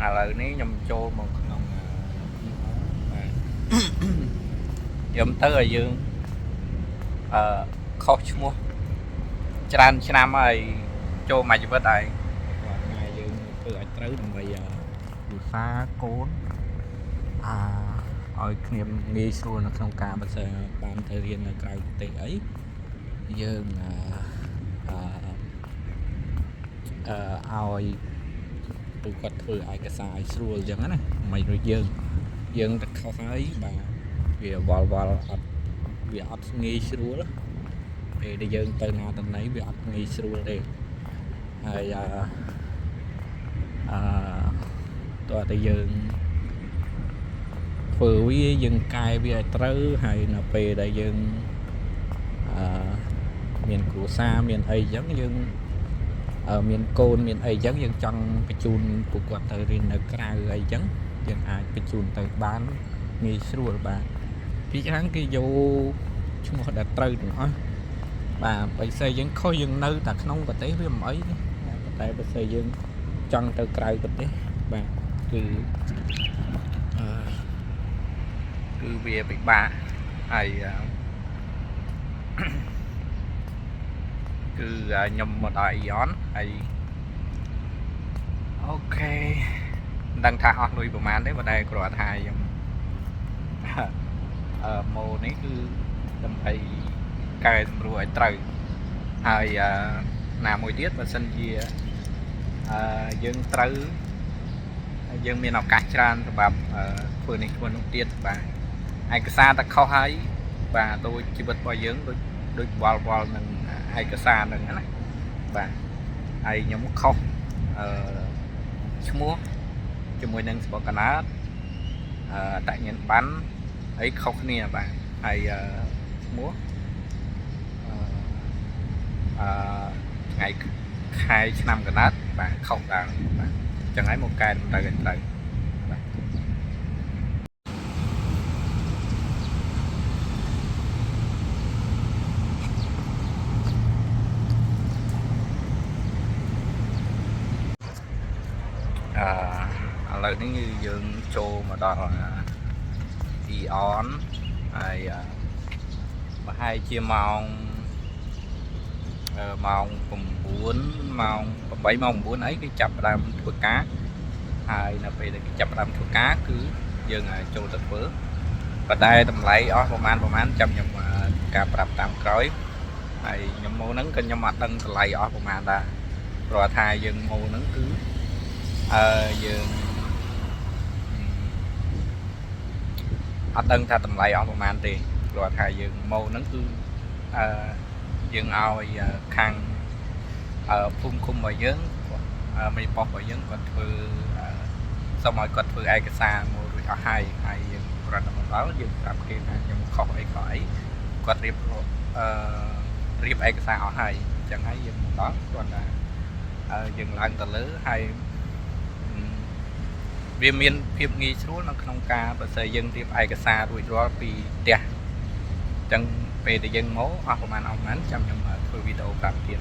ឥឡូវនេះខ្ញុំចូលមកក្នុងបាទខ្ញុំទៅឲ្យយើងអឺខុសឈ្មោះច្រើនឆ្នាំហើយចូលមួយជីវិតហើយគាត់ថ្ងៃយើងធ្វើឲ្យត្រូវដើម្បីវិសាកូនអាឲ្យគ្នាងាយស្រួលនៅក្នុងការបើសិនបានទៅរៀននៅក្រៅប្រទេសអីយើងអឺអឺឲ្យ ពូគាត់ធ្វើឯកសារឲ្យស្រួលអញ្ចឹងណាមិនដូចយើងយើងតែខុសហើយបាទវាវល់វល់អត់វាអត់ងាយស្រួលពេលដែលយើងទៅណាទៅណីវាអត់ងាយស្រួលទេហើយអឺអឺតើតែយើងធ្វើវាយើងកែវាឲ្យត្រូវហើយនៅពេលដែលយើងអឺមានគ្រួសារមានអីអញ្ចឹងយើង មានកូនមានអីចឹងយើងចង់បញ្ជូនពួកគាត់ទៅរៀននៅក្រៅអីចឹងយើងអាចបញ្ជូនទៅបានងាយស្រួលបាទពីច្រើនគេយកឈ្មោះដែលត្រូវទាំងអស់បាទបើសិនយើងខុសយើងនៅតែក្នុងប្រទេសវាមិនអីទេតែបើសិនយើងចង់ទៅក្រៅប្រទេសបាទគឺអឺគឺវាពិបាកហើយគឺខ្ញុំមកដល់ AEON ហើយ OK មិនដឹងថាអស់លុយប្រហែលទេបើតែគ្រាន់ថាខ្ញុំអឺម៉ូនេះគឺដើម្បីកែសម្រួលឲ្យត្រូវហើយអឺណាមួយទៀតបើសិនជាអឺយើងត្រូវយើងមានឱកាសច្រើនសម្រាប់ធ្វើនេះធ្វើនោះទៀតបាទឯកសារតែខុសហើយបាទដូចជីវិតរបស់យើងដូចដូចវល់វល់នឹងឯកសារហ្នឹងណាបាទហើយខ្ញុំខុសអឺឈ្មោះជាមួយនឹងស្បកណាតអឺតញ្ញាណប័ណ្ណអីខុសគ្នាបាទហើយអឺឈ្មោះអឺអឺថ្ងៃខែឆ្នាំកណិតបាទខុសដែរបាទអញ្ចឹងហើយមកកែតម្រូវឲ្យត្រូវបាទអឺឥឡូវនេះគឺយើងចូលមកដល់ AEON ហើយប្រហែលជាម៉ោងម៉ោង9ម៉ោង8ម៉ោង9អីគេចាប់ផ្ដើមធ្វើការហើយនៅពេលដែលគេចាប់ផ្ដើមធ្វើការគឺយើងចូលទៅធ្វើប៉ុន្តែតម្លៃអស់ប្រហែលប្រហែលចាំខ្ញុំការប្រាប់តាមក្រោយហើយខ្ញុំមកហ្នឹងក៏ខ្ញុំអត់ដឹងតម្លៃអស់ប្រហែលដែរព្រោះថាយើងមកហ្នឹងគឺអឺយើងអត់ដឹងថាតម្លៃអស់ប្រហែលទេព្រោះថាយើងមកហ្នឹងគឺអឺយើងឲ្យខាងភូមិឃុំរបស់យើងមេប៉ុស្តិ៍របស់យើងគាត់ធ្វើសូមឲ្យគាត់ធ្វើឯកសារមករួចអស់ហើយហើយយើងគ្រាន់តែមកដល់យើងប្រាប់គេថាខ្ញុំខុសអីខុសអីគាត់រៀបអឺរៀបឯកសារអស់ហើយអញ្ចឹងហើយយើងមកដល់គ្រាន់តែយើងឡើងទៅលើហើយវាមានភាពងាយស្រួលនៅក្នុងការបើសិនយើងរៀបឯកសាររួចរាល់ពីផ្ទះអញ្ចឹងពេលដែលយើងមកអស់ប្រហែលអស់ប្រហែលចាំខ្ញុំធ្វើវីដេអូប្រាប់ទៀត